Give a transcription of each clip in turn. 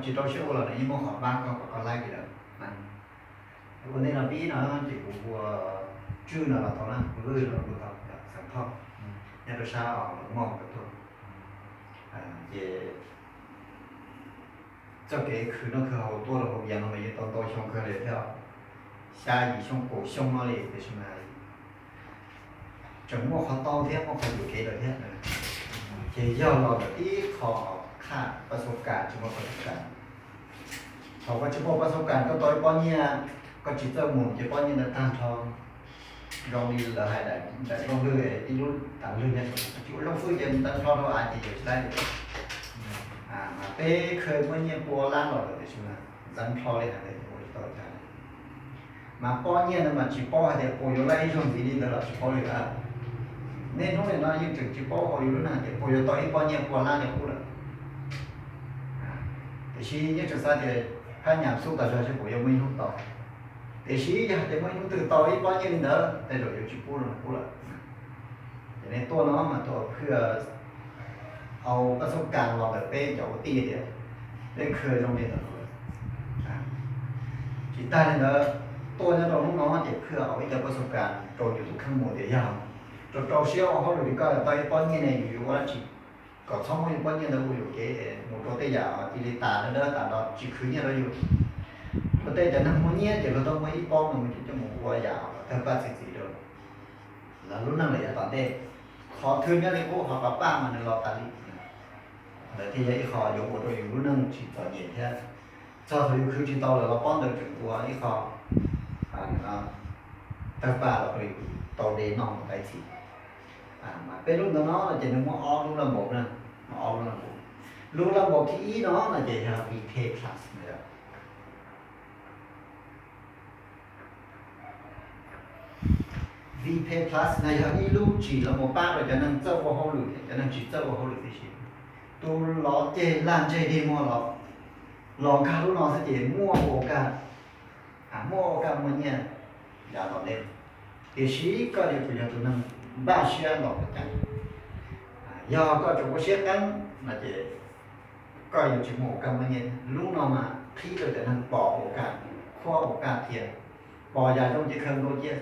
Tsis rau siab ua los nws yeej muaj qhov pab koj kom koj laib li lawm. Ua ntej no pib no ces kuv ua tswj no los tau na, kuv lwj los kuj tau, xeem thoj nyob rau sab Los Moj ko tuaj. Ces txoj kev khwv noj khwv haus tuaj rau hauv Vias no mas yeej tau ntau xyoo kawg li thiab, xya yim xyoo kaum xyoo no li, tiam sis mas tseem muaj qhov tau thiab muaj qhov yuam kev lawm thiab. Ces yog los ntawm ib qho qhaj pab xub kas tsis muaj pab xub kas. Thaum koj tsis muaj pab xub kas koj tau ib pob nyiaj, koj tsis txawj mus ces pob nyiaj ntawd tag nrho. Zoo li lawv hais daim nplooj lwg ib lub tas lwg nyob saum tsis ua zoo xwb ces ntxeev nrho rau av ces yuav tsis laib li. Mas peb khaws muaj nyiaj pua lab los lawm tiam sis mas ntxeev nrho li hais ntawd ces ua tsis tau cas li. Mas pob nyiaj ntawd mas tsis paub hais tias puas yuav laib ib zaug ntxiv li ntawd los tsis paub li lawm. Niaj hnub nim no yeej tseem tsis paub hauv yus lub neej tias puas yuav tau ib pob nyiaj pua lab li qub lawm. Tiam sis yeej tseem xav tias phab nyam xub tas zog seb puas yuav muaj ib hnub tau. Tiam sis yog hais tias muaj ib hnub twg tau ib pob nyiaj li ntawd tej zaum yuav tsis pub rau nws qub lawm. Ces nej tuaj no mas tuaj phwj au pab xub kas los ntawm peb cov ua tij tias peb khwv zoo li ntawd lawm. Tsis tag li ntawd, tuaj nyob rau hnub no ces phwj au ib co pab xub kas rau yus tus kheej mus tias yog rau rau siab ua hauj lwm li koj tau ib pob nyiaj ne yus yuav ua dab tsi kom txhob muab yus pob nyiaj ntawd ua yuam kev mus rau tej yam cia li tas dawb dawb tas los tsis khwv nyiaj rau yus. Ua tej cov neeg muaj nyiaj ces luag tau muaj ib pob no mus coj mus ua yam tawg paj txi txiv rau lawv lub neej lawm yav tom ntej. Qhov twg nyob li qub qhov pab mas nws los tas li. Ntawd thiaj yog ib qho yuav ua rau yus lub neej tsis txom nyem thiab. Txog thaum yus khwv tsis tau lawm los pob ntawd tseem ua ib qho tawg paj los rau yus tau de noj mus tau txiv. Mas peb lub ntawd no no ces nws muaj ob lub laj npaum na, muaj ob lub laj npaum. Lub laj npaum thib ib no no ces yog VPay Plus no yog. VPay Plus no yog ib lub tsim los mus pab rau cov neeg txawj ua hauj lwm thiab cov neeg tsis txawj ua hauj lwm tib si. Tus los ceg lag ntseg dig muag los, los nkag lub no xwb ces muaj ua kaj, muaj ua kaj muaj nyiaj yav tom ntej. Tiam sis koj yuav tsum yog tus neeg npaj siab los ua cas. Yog koj tseem ua siab qeeb no ces koj yuav tsis muaj ua kaj muaj nyiaj. Lub no mas qhib rau cov neeg pom ua kaj, qhuab ua kaj tiag, pom yam zoo ces khaws nkaus cia.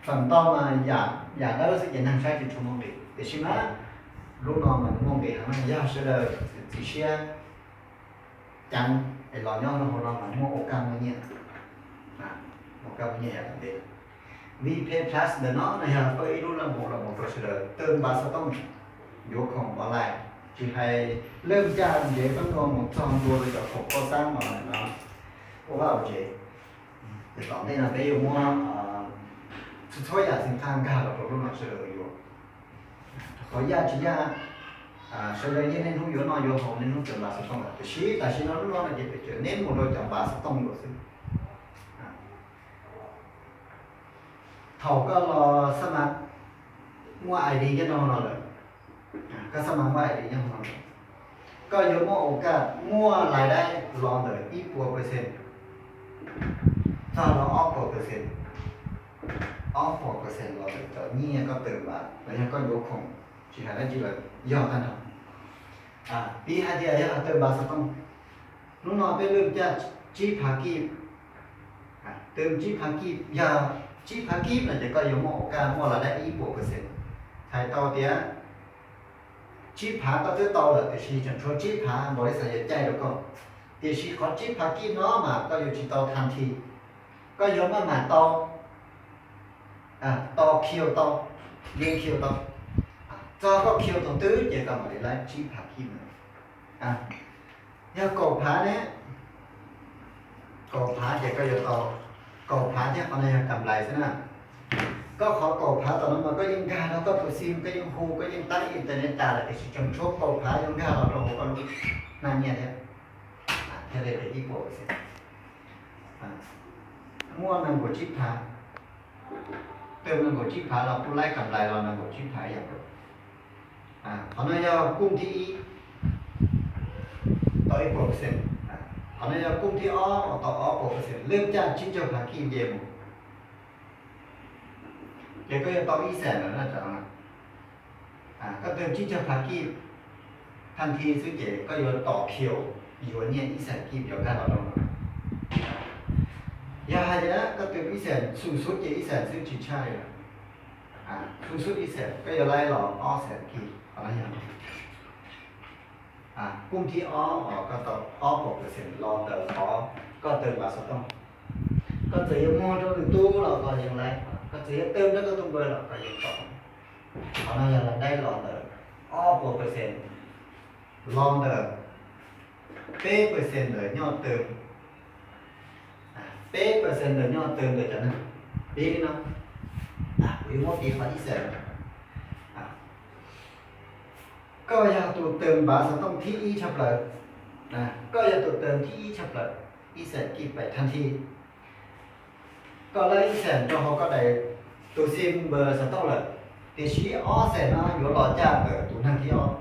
Feem ntau mas yam dawb xwb ces neeg saib tsis tshua muaj nqis, tiam sis mas lub no mas nws muaj nqis heev na, yog sawv daws txiav siab ceev es los nyob rau hauv no mas muaj ua kaj muaj nyiaj, muaj kaj muaj nyiaj yav tom ntej. VPay Plus ntawm no no yog pab ib lub laj npaum los mus rau sawv daws tawm npas xov tooj, yuav khoom online, tsis hais lwm caij ntsev peb ntua mus txog ntua rau cov khoom poj xab no ua vaj ua tsev. Ces tom ntej no peb yuav muab txhua txhua yam xeem thaj nkag los rau lub no sawv daws yuav. Qhov yaj tsis yaj, sawv daws yeej niaj hnub yuav noj yuav haus niaj hnub tawm npas xov tooj lawm, tiam sis tam sim no lub no no ces peb tseem neb mus rau cov npas xov tooj yuav xwb. Thaum koj los xab mas muaj ID nyob rau hauv no lawm, koj xab mas muaj ID nyob hauv no lawm, koj yuav muaj ua kaj muaj lais daib los ntawm ib puas percent txog rau ob puas percent. Ob puas percent los ntawm cov nyiaj koj tawm npas los yog koj yuav khoom, tsis hais dab tsi lawm yog tag nrho. Piv hais tias yog tawm npas xov tooj, hnub no peb lwj caj tsib phav kib, tawm tsib phav kib, yog tsib phav kib no ces koj yuav muaj ua kaj muaj lais daib ib puas percent. Hais tau tias tsib phav koj twb tau lawm tiam sis tseem tshuav tsib phav npaum li xav yuav caij rau koj, tiam sis qhov tsib phav kib no mas koj yuav tsis tau tha thi, koj yuav maj mam tau, tau khiu tau, yeej khiu tau. Txog koj khiu thaum twg ces koj mam li laib tsib phav kib no. Yog kaum phav ne, kaum phav ces koj yuav tau kaum phav thiab, qhov no yog kam nplais xwb na. Koj qhov kaum phav tom no mas koj yeej nkag rau koj tus xim, koj yeej hu, koj yeej tab internet tas lawm tiam sis tseem tshuav kaum phav yuav nkag los rau hauv koj lub hnab nyiaj thiab, thiaj li ib puas percent. Muaj nees nkaum tsib phav, twb nees nkaum tsib phav los kuj laib kam nplais los nees nkaum tsib phav yam nkaus. Qhov no yog kooj thib ib, tau ib puas percent. Qhov no yog kooj thib ob uas tau ob puas percent, lwj caj tsib caug phav kib nce mus, ces koj yuav tau ib xees lawm na. Koj tawm tsib caug phav kib tha thi xwb ces koj yuav tau khiu, yuav nyiaj ib xees kij yuav nkag los rau no. Yog hais tias koj twm ib xees xu xub ces ib xees xwb tsis tshaj li lawm. Xu xub ib xees koj yuav laib los ob xees kij, qhov no yog kub thib ob os, koj tau ob puas percent los ntawm qhov koj twm npav xov tooj. Koj txawm yuav muag rau lwm tus los koj yeej laib, koj txawm yuav twm rau koj tus npawg los koj yeej tau. Qhov no yog laib los ntawm ob puas percent los ntawm peb percent ntawm nyob twm, peb percent ntawm nyob twm ntawm cov neeg. Piv li no, kuv yuav muab piv qhov ib xees. Koj yog tus twm npav xov tooj thib ib tshaj plaws, koj yog tus twm thib ib tshaj plaws, ib xees kij pais thaj thib. Koj laib ib xees rau hauv koj daim tus xim npawg xov tooj lawm, tiam sis ob xees no yuav los caj ntawm tus neeg thib ob,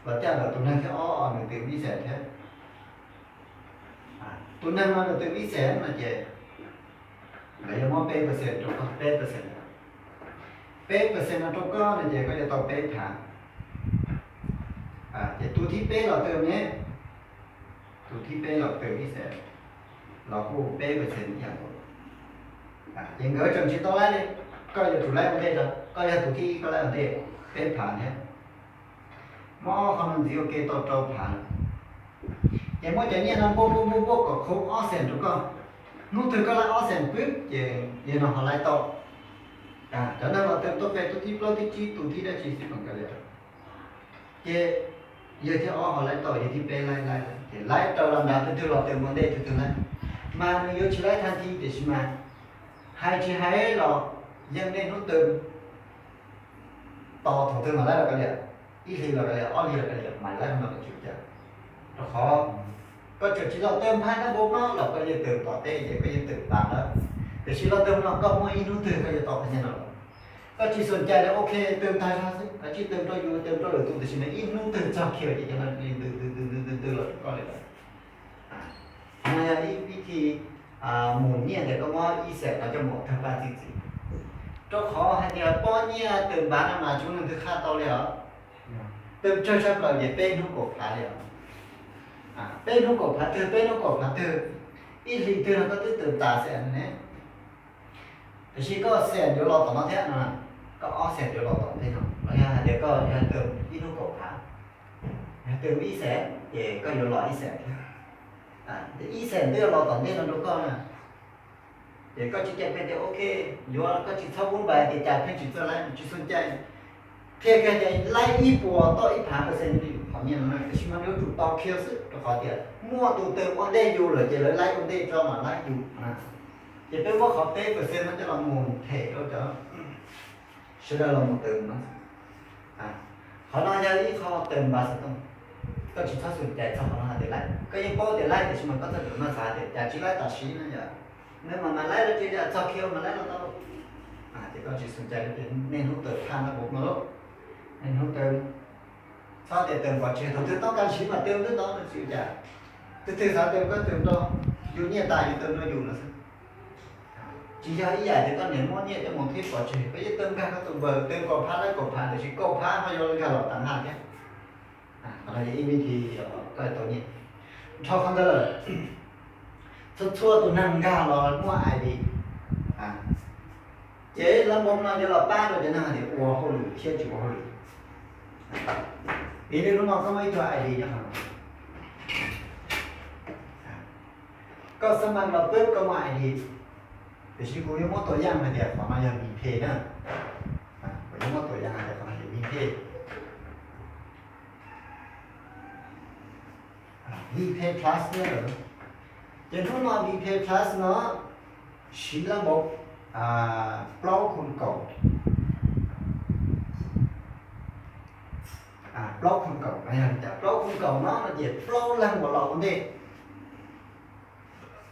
los caj ntawm tus neeg thib ob nws twm ib xees thiab. Tus neeg no nws twm ib xees no ces lawv yuav muab peb percent rau koj, peb percent, peb percent no rau koj no ces koj yuav tau peb phav. Ces tus thib peb los twm ne, tus thib peb los twm ib xees los kuj peb percent ib yam nkaus. Ces nkawd tseem tsis tau laib li, koj yuav tsum laib ua ntej rau, koj yog tus thib ib koj laib ua ntej peb phav thiab. Muab qhov no ntxiv ua ke tau rau phav lawm. Ces muab cov nyiaj no npuaj npuaj npuaj npuaj kom khoob ob xees rau koj. Hnub twg koj laib ob xees pwb ces yog no ho laib tau. Cov neeg los twm tuaj pem tus thib plaub thib tsib tus thib dab tsi xwb pom kawg li. Ces yawg thib ob ho laib tau, yawg thib peb laib laib, ces laib raws los nrad, tus twg los twm ua ntej tus twg laib. Mas nws yuav tsis laib thaj thib tiam sis mas hais tsis hais los yeej niaj hnub twm tos thaum twg mas laib los kav liam, ib hlis los kav liam, ob hlis los kav liam, mas laib no los tsis ua cas. Rau qhov koj tseem tsis los twm phaj nab npau no los koj yeej twm tom teb ces koj yeej twm tas lawm. Tiam sis los twm no koj muaj ib hnub twg koj yuav tau qhov nyiaj no los. Koj tsis xom cai li, ok, twm tag zog xwb, kav tsij twm rau yus, twm rau lwm tus, tiam sis mas ib hnub twg txog kiag ces cov no ntws ntws ntws ntws ntws los rau koj li lawm. No yog ib vib thi mus nyiaj ntawm koj muab ib xees no coj mus thawj paj txi txiv. Rau qhov hais tias pob nyiaj twm npav no mas tsis muaj leej twg qha tau li os. Twm tsawg tshaj plaws ces peb hnub kaum phav li os. Peb hnub kaum phav twg, peb hnub kaum phav twg, ib hlis twg no koj twb twm tas xees ne. Tiam sis koj xees yuav los tom no thiab no, koj ob xees yuav los tom ntej no, los yog hais tias koj yog twm ib hnub kaum phav, yog twm ib xees ces koj yuav los ib xees thiab. Ib xees twb yuav los tom ntej no rau koj na. Ces koj tsis cam pheej tias ok, yuav koj tsis txhob pub npais tias cas pheej tsis txawj laib, tsis xom cai. Qhia kiag tias laib ib puas toj ib phav percent li qhov nyiaj no na, tiam sis mas yuav tsum tau qhia xwb, rau qhov tias muaj tus twm ua ntej yus lawm ces lawv laib ua ntej tso mas laib yus na. Ces peb muab qhov peb percent no coj los mus them rau cov sawv daws los mus twm no. Qhov no yog ib qho twm npav xov tooj, koj tsis txhob xom cai txog qhov no hais tias laib, koj yeej paub tias laib tiam sis mas koj txhob twm no xav tias cas tsis laib tam sim no yom, nws mas mas laib los tsis yog txog kiag mas laib los tau. Ces koj tsis xom cai li ces niaj hnub twm phaj nab npau no lauj, niaj hnub twm. Txhob tias twm pov tseg, thaum twg tau kaj siv mas twm twb tau no tsis ua cas. Twg twg xav twm koj twm rau, yus nyiaj tas yus twm rau yus no xwb. Tsis yog ib yam tias koj niam muab nyiaj coj mus thib pov tseg, koj yeej twm nkag koj tus npawg, twm kaum phav laib kaum phav, tiam sis kaum phav ho yuav nkag los tas naj thiab. Qhov no yog ib vib thi koj tau nyiaj. Dhau qhov ntawd lawm, txhua txhua tus neeg nkag los muaj I D. Ces lawv npau no yuav los pab rau cov neeg hais tias ua hauj lwm thiab tsis ua hauj lwm. Piv li hnub no koj muaj ib tug I D nyob qhov no, koj xab mas los pub koj muaj I D, tiam sis kuv yuav muab tua yaj hais tias qhov no yog mi phe na. Kuv yuav muab tua yaj hais tias qhov no yog mi phe. Vpay Plus na. Ces hnub no Vpay Plus no siv lab npaum plaub khu kaum, plaub khu kaum no yog li cas? Plaub khu kaum no no ces plaub leeg uas los ua ntej,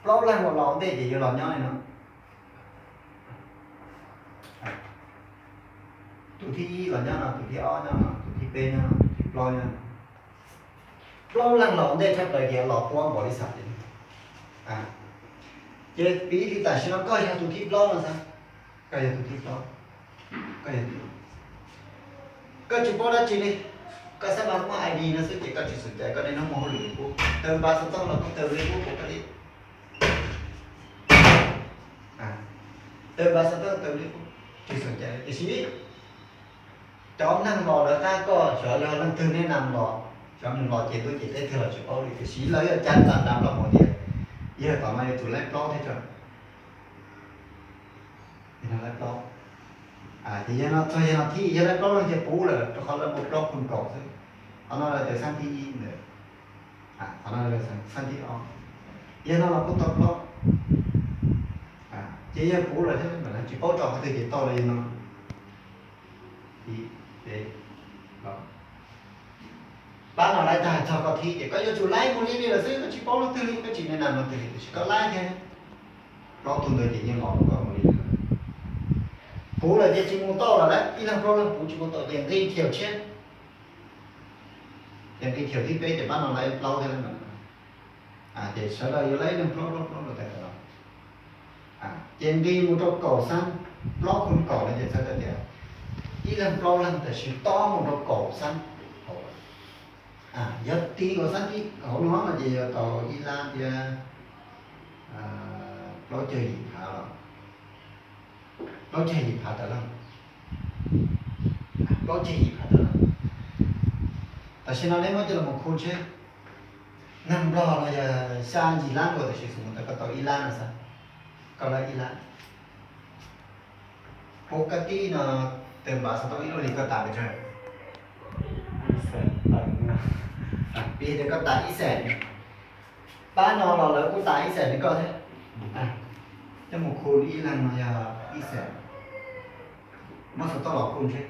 plaub leeg uas los ua ntej ces yuav los nyob li no. Tus thib ib los nyob no, tus thib ob nyob no, tus thib peb nyob no, tus thib plaub nyob no. Plaub leeg los ua ntej tshaj plaws ces los puab npaum li xav li. Ces piv li tam sim no koj yog tus thib plaub no xav, koj yog tus thib plaub, koj yog tus, koj tsis paub dab tsi li, Koj xav mas muaj I D no xwb ces koj tsis xom cai, koj niaj hnub muaj hauj lwm li qub, taws npav xov tooj los kuj taws li qub, kuv koj li taws npav xov tooj taws li qub, tsis xom cai. Tiam sis cov neeg los lawv qab koj, xyov yog leej twg nej nam los, xyov nws los ces ntuj ces teb twg los tsis paub li, tiam sis lawv yuav cav nram nram los mus tias yawg tom no yuav tsum laib plaub thiab tso. Laib plaub. Ces yog no txog yog no thib, yog laib plaub leej ces puv lawm, rau qhov lawv mus plaub khu kaum xwb. Qhov no lawv tias xab thib ib ntawd, qhov no xab thib ob, yog no los kuj tau plaub. Ces yog puv lawm thiab, tsis paub tso qhov twg ces tau los yog no. Pab no laib tag txog koj thib ces koj yuav tsum laib mus li li lawm xwb, koj tsis paub leej twg li, koj tsis niaj nam leej twg li, tiam sis koj laib thiab. Plaub tug ntawd ces yeej los rau koj mus li lawm. Puv lawm ces tsis mus tau lawm, ib leeg plaub leeg puv tsis mus tau ces nqi thiaus tshiab. Ces nqi thiaus thib peb ces pab no laib plaub thiab lawm. Ces sawv daws yuav laib ib leeg plaub plaub plaub rau tag los. Ces nqi mus rau kaum xab, plaub khu kaum no ces txhais tau tias ib leeg plaub leeg, tiam sis tob mus rau kaum xab hauv. Yog tiv kaum xab thib hauv no no ces yuav tau ib lab thiab plaub caug yim phav los, plaub caug yim phav tawm leej, plaub caug yim phav tawm leej. Tam sim no neb muab coj los mus khu seb, neeg Nplog los yog xya yim lab nkaus, tiam sis xws li koj tau ib lab no xwb, koj laib ib lab. Pub koj tib no, taws npav xov tooj ib lub li koj tas pes tsawg? Pib tias koj tas ib xees. Pab no los lawv kuj tas ib xees li koj thiab. Coj mus khu ib leeg no yog ib xees. Muab xov tooj los khu seb,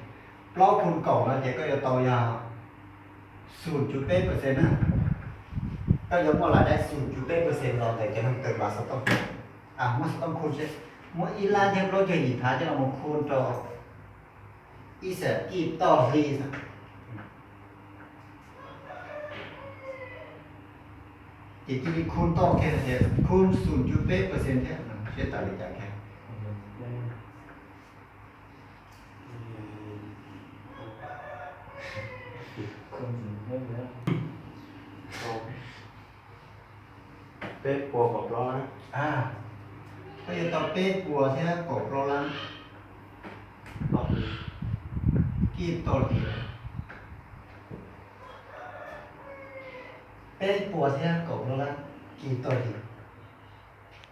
plaub khu kaum no ces koj yuav tau yog xum cuv peb percent na. Koj yuav muaj lais dai xum cuv peb percent los ntawm cov neeg taws npav xov tooj. Muab xov tooj khu seb, muab ib lab thiab plaub caug yim phav coj los mus khu rau ib xees kij toj hli xwb. Ces cia li khu toj kiag tias khu xum cuv peb percent thiab, seb tas li cas kiag. Peb puas kaum plaub lab. Koj yuav tau peb puas thiab kaum plaub lab. Kij toj hli. Peb puas thiab kaum plaub lab kij toj hli.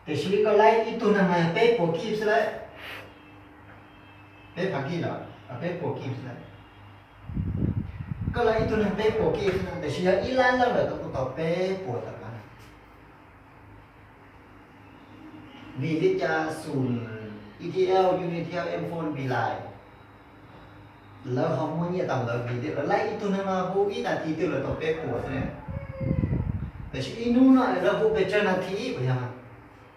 Tiam sis koj laib ib tug neeg mas peb puas kij xwb lawm. Peb phav kij los peb puas kij xwb lawm. Koj laib ib tug neeg peb puas kij xwb, tiam sis yog ib lab leej lawm koj kuj tau peb puas tawm lab. Vim li cas xum E T L, Unitel, M-Phone, Beeline lawv ho muaj nyiaj tau ntawd vim tias lawv laib ib tug neeg no hu ib nas this twg lawv tau peb puas xwb ne. Tiam sis ib hnub no lawv hu pes tsawg nas this puas yog,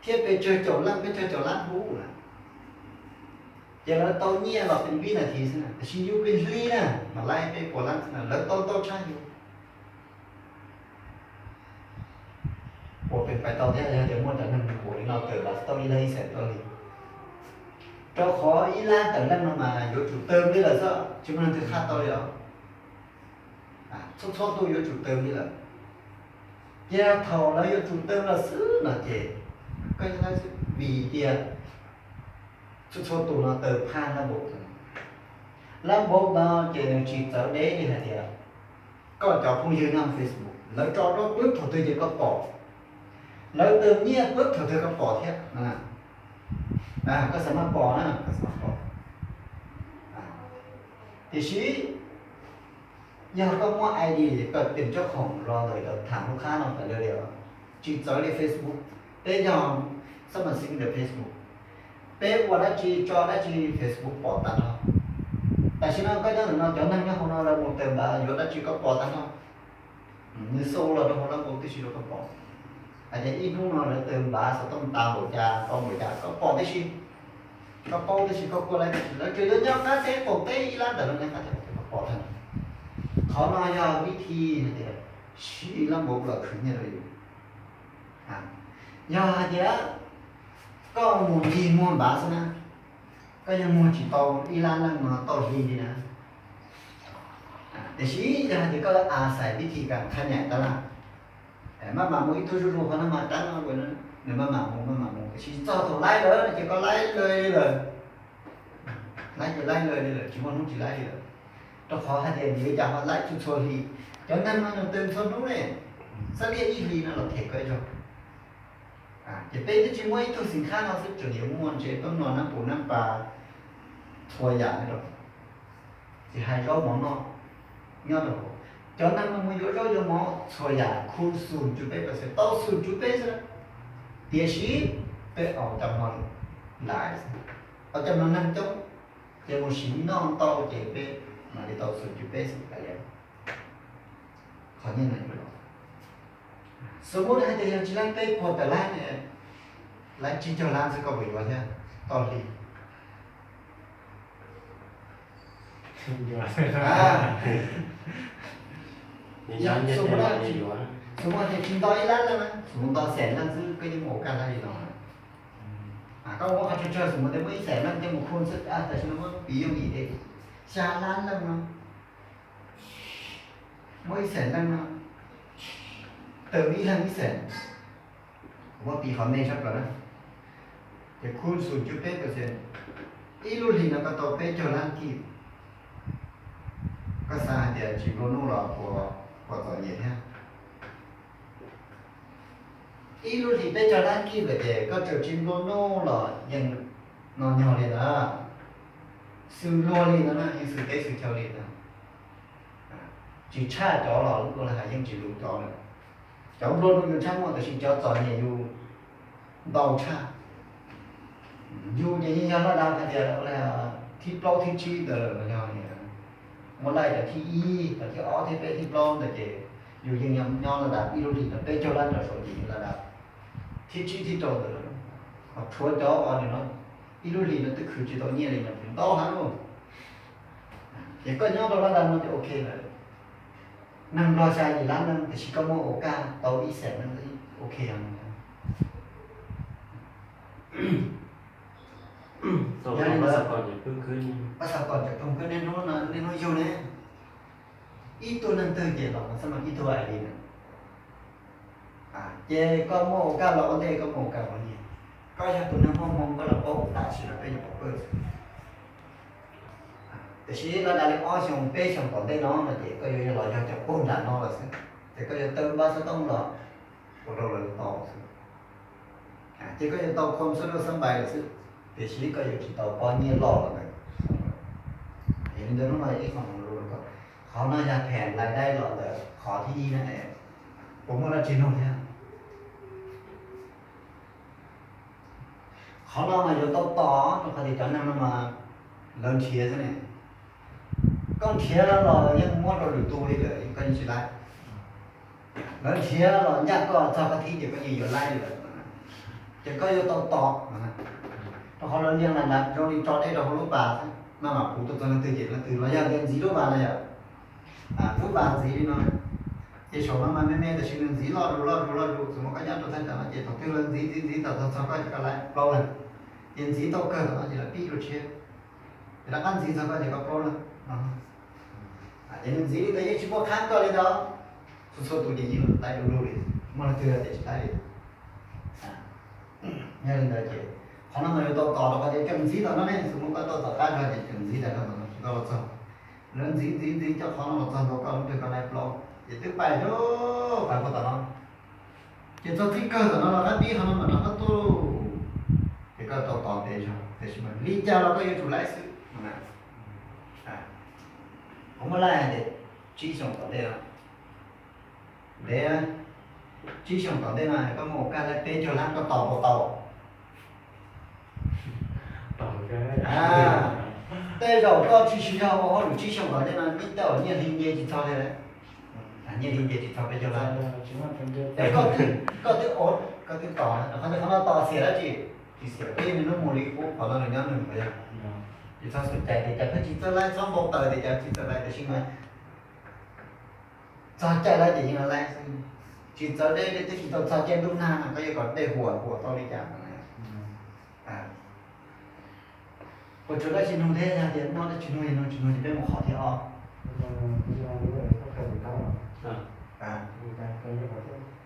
thiab pes tsawg caum leej pes tsawg caum lab hu na. Ces lawv tau nyiaj los pes vib nas this xwb na, tiam sis yus pes hli na mas laib peb puas lab xwb na, lawv tau ntau tshaj yus. Puas pes pais tau thiab yog tias muaj cov neeg npaum li no taws npav xov tooj ib leeg ib xees tuaj li. Rau qhov ib lab tawm leej no mas yuav tsum taws li lawm xwb, tsis muaj neeg twg qhaj tau li os. Txhua txhua tus yuav tsum taws li lawm. Ces thaum lawv yuav tsum taws lawm xwb no ces koj yeej laib xwb vim tias txhua txhua tus no taws phaj lab npaum. Lab npaum no ces nws tsis txawv deb li hais tias koj cov phooj ywg nyob Facebook lawv tso rau pwb thaum twg ces koj pom, lawv taws nyiaj pwb thaum twg koj pom thiab. Koj xav maj pom na, koj xav maj pom. Tiam sis yog koj muaj I D koj tes tsob khoom los ntawm cov tham lub qab no tas li, tsis txawv li Facebook. Peb yog xab mas xib ntawm Facebook, peb ua dab tsi tso dab tsi Facebook pom tag nrho. Tam sim no koj nyob ntawm no cov neeg nyob hauv no lawv mus taws npav yuav dab tsi koj pom tag nrho. Nws xau los rau hauv lab npaum tib si rau koj pom. Hais tias ib hnub no lawv taws npav xov tooj tas npaum cas tau npaum cas koj pom tib si. Koj paub tib si, koj kuaj laib tib si, lawv tsuas yuav nyob qab teb qaum teb ib lab ntawm no nyob qab teb qaum teb koj pom tag. Qhov no yog vib thi hais tias siv lab npaum los khwv nyiaj rau yus. Yog hais tias koj mus ncig muag npav xwb na, koj yeej muag tsis tau ib lab leej no tau hli li na. Tiam sis yog hais tias koj a xais vib thi kas qhab nyaim tab laj, maj mam mus ib tug zuj zus qhov no mas tab no, nws maj mam mus maj mam mus, tiam sis txog thaum laib lawm no ces koj laib lawm li lawm. Laib ces laib lawm li lawm, tsis muaj hnub tsis laib li lawm. Rau qhov hais tias nws yuav cas ho laib txhua txhua hli. Cov neeg no nws tws txhua hnub ne, xab liaj ib hlis no los them koj ib zaug. Ces peb twb tsis muaj ib tug xim khab no xwb, tseem yuav muaj ntsev peb no nab pus nab pas txhua yam li rau, tsis hais zaub mov noj nyob rau hauv. Cov neeg no mus yuav zaub yuav mov txhua yam khu xum cuv peb pes xwb, tau xum cuv peb xwb. Tiam sis peb aus cov no lais xwb, aus cov no neeg coob, ces mus siv noj ntau ces peb mam li tau xum cuv peb xwb. Qhov nyiaj no, xws muab hais tias yog tsis laib peb puas tawm lab, laib tsib caug lab xwb koj puas yuav thiab tau hli? Xws muab tias tsis nto ib lab leej na, xws nto xees leej xwb koj yeej mus ua kaj laib li no. Koj muab qhov tsawg tsawg, xws muab tias muab ib xees leej coj mus khu xwb, tam sim no muab piv yooj yim li xya lab leej no, muab ib xees leej no, tawm ib leeg ib xees, kuv muab piv qhov me tshaj plaws na, ces khu xum cuv peb pes xwb, ib lub hlis no koj tau peb caug lab kij. Koj xav hais tias tsis nplua nuj los puas txom nyem thiab? Ib lub hlis peb caug lab kij lawm ces koj txawm tsis nplua nuj los yeej no nyog li ntawd, xws luag li ntawd na, yeej xws teb xws chaw li ntawd. Tsis tshaj cov los lub has yeej tsis lus cov lawm. Cov nplua nuj yus tshaj muaj, tiam sis cov txom nyem yus ntau tshaj. Yus ces yeej yog laj dab hais tias thib plaub thib tsib ntawd los yog muab laij cov thib ib, cov thib ob, thib peb, thib plaub ntawd ces yus yeej nyob laj dab ib lub hlis ntawd peb caug lab rau saum ces yus laj dab thib tsib thib rau ntawd. Ho tshuav cov uas nim no ib lub hlis no twb khwv tsis tau nyiaj li no kuj ntau heev lauj. Ces koj nyob rau laj dab no ces ok lawm. Neeg nplog xya yim lab neeg tiam sis koj muaj ua kaj tau ib xees leej, ok. Yog li ntawd, pab xav kom cov phooj ywg niaj hnub no niaj hnub yug ne, ib tug neeg twg ces los xab mas ib tug ais li na. Ces koj muaj ua kaj los ua ntej koj muaj ua kaj poj niam, koj yog tus neeg muaj hmoo koj los paub tam sim no peb nyuam qhuav pawj xwb. Tiam sis laj dab li ob xyoo peb xyoo tom ntej no no ces koj yuav los yog cov puag nram no lawm xwb, ces koj yuav tawb npab xov tooj los ua rau lawv tau xwb. Ces koj yuav tau khom xab laj xab npais lawm xwb, tiam sis koj yuav tsis tau pob nyiaj loj los ntawd. Yog li ntawd hnub no ib qho, qhov no yog phem lais dai los ntawm qhov thib ib na, puas muaj dab tsi nug thiab? Qhov no mas yuav tau tos rau qhov tias cov neeg no mas lawv nrhiav xwb ne. Koj nrhiav los yeej muab rau lwm tus li lawm koj yeej tsis laib. Lawv nrhiav los ncaj koj txog koj thib ces koj yeej yuav laib li lawm. Ces koj yuav tau tos, rau qhov lawv liag na zoo li tso dej rau hauv lub pas xwb, maj mam puv tuaj txog leej twg ces leej twg los yog tias ntxiv lub pas no yom, lub pas ntxiv li no, ces saum no mas me me tab sis nws ntxiv loj zus loj zus loj zus, xws li koj nyob rau thaj tsam no ces thaum twg lawv ntxiv ntxiv ntxiv txog txog koj ces koj laib plaub leeg, ces ntxiv tau kawg tom no ces lawv pib dua tshiab, ces rov qab ntxiv txog koj ces koj plaub leeg. Ces nws ntxiv li ntawd yeej tsis muaj qhab koj li ntawd. Txhua txhua tus ces yeej laib du lug li, muaj leej twg tias tsis laib li. Yog li ntawd ces qhov no mas yuav tau tos rau qhov tias koj ntxiv tom no ne, xws li koj tuaj tom qab no ces koj ntxiv tas no tom no ces koj los txog, lawv ntxiv ntxiv ntxiv coj qhov no los txog ntua koj lub twg koj laib plaub, ces twb pais rau pais puag tom no, ces txog txij kawg tom no los qab pib qhov no mas rov qab tuaj, ces koj tau tos ntev zog tiam sis mas li cas los koj yuav tsum laib xwb. Kuv muab laij hais tias tsib xyoo tom ntej no, ntev, tsib xyoo tom ntej no koj muaj ua kaj laib peb caug lab koj tos puas tau? Tej zaum koj tsis siv zog ua hauj lwm tsib xyoo tom ntej no, tej zaum nyiaj hli nce tsis txog li. Nyiaj hli nce tsis txog peb caug lab. Koj twb, koj twb tos, qhov no tos xiam dab tsi? Tsis xiam, peb niaj hnub mus li qub qhov no nws nyob nws puas yog? Tsis txhob xav cai tias cas koj tsis txawj laib, txhob npau taws tias cas tsis txawj laib, tiam sis mas txog caij laib ces yeej laib xwb. Tsis txawv deb li, twb tsis tau txog caij ntuj nag no koj yuav kom dej huam huam tau li cas? Puas tshuav dab tsi nug thiab? Yog tias muaj dab tsi nug, yog nug tsis nug ces peb mus qhov thib ob. Kuv yog koj kawm tus kab los? Kuv kawm nyob qhov twg?